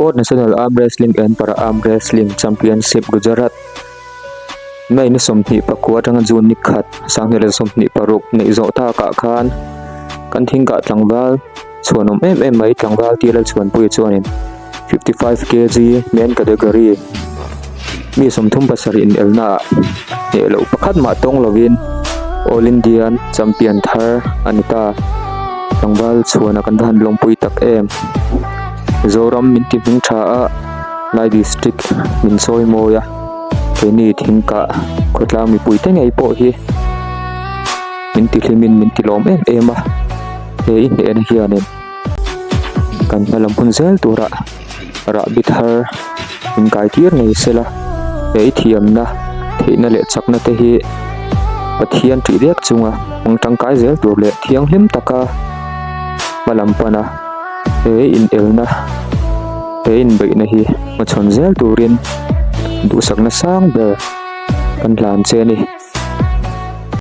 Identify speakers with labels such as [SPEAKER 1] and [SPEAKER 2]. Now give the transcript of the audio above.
[SPEAKER 1] Fourth National Arm Wrestling and Para Arm Wrestling Championship Gujarat May ni 24 atanga June ni khat 2026 neih zawh takah khan kan thingkah tlangval chhuanawm em em mai tlangval tia Lalchhuanpuia chuanin 55 kg men category mi 37 inelnaah hneh loh pakhat mah tawng lovin All Indian Champion thar a ni ta. Tlangval chhuana kan va han lawmpui tak em. Mizoram min ti hming tha a, Lai District min sawi mawi a, keini thingkah khawtlang mipui te ngei pawh hi min ti hlimin min ti lawm em em a, he i hnehna hianin kan hma lam hun zel turah rahbi thar min kai tir ngei sela, he i thiamna theihna leh chakna te hi Pathian tih vek chunga hmang tangkai zel tur leh thianghlim taka hma lam pana he inelna he inbeihna hi hmachhawn zel turin duhsakna sang ber kan hlan che a ni.